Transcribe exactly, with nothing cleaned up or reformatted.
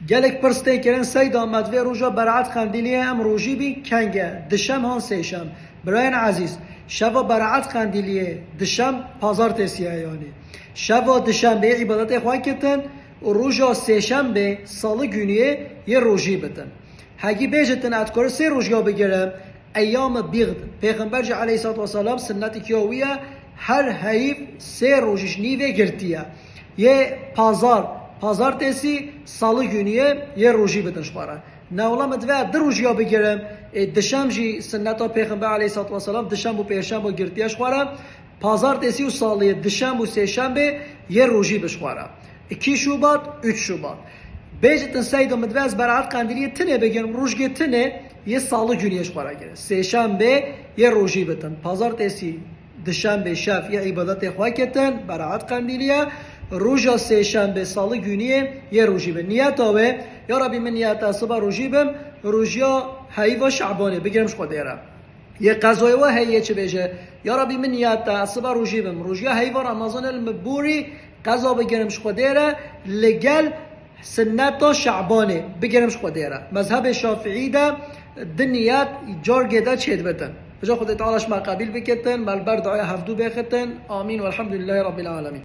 Gelek pirs tê kirin, Seyda, me divê roja Beraet Qendîliyê em rojî bî, keng e, dişem han sêşem? Birayên ezîz, şeva Beraet Qendîliyê dişem pazartêsî ye, yanî şeva dişembê îbadetê xwe kitin û roja sêşembê salı günüyê yê rojî bitin. Hegî bêjitin, ez dikarim sê rojiya bigirim, eyyam-ı bîd. Pêxember jî aleyhissalatu vesselam, sünnetî kiya wî ye, her heyv sê rojî ji nîvê girtiye. Yê pazar, pazartêsî, salı günüyê yê rojî bitin ji xwe re. Ne wela, min divê du rojiya bigirim, ê, dişem jî sünneta Pêxember aleyhissalatu vesselam, dişem û pêşem û girtiye ji xwe re. Pazartêsî û saliyê, dişem û sêşembê yê rojî bi ji xwe re. iki Şubat, üç Şubat. Bêjitin, Seydo, min divê ez Beraet Qendîliyê tinê bigirim, rojgê tinê yê salı günüyê ji xwe re girin. Sêşembê yê rojî bitin. Pazartêsî, dişembê şev yê îbadetê xwe kitin, Beraet Qendîliye. Roja sêşembê salı günüyê yê rojî bi. Niyeta wê, ya Rabî, min niyeta siba rojî bim, rojiya heyva Şabanê bigirim ji xwe dê re. Yê qezoyê we heye çi bêje, ya Rabî, min niyeta siba rojî bim, rojiya heyva Ramazanê li min borî qeza bigirim ji xwe dê re, li gel sünneta Şabanê bigirim ji xwe dê re. Mezhebê Şafiî de di niyet cargê de çêdibitin. Bica Xwedê Teala ji me qebîl bikitin, me li ber duaya hevdû bêxitin. Amîn. Welhamdulillahî Rabbil Alemîn.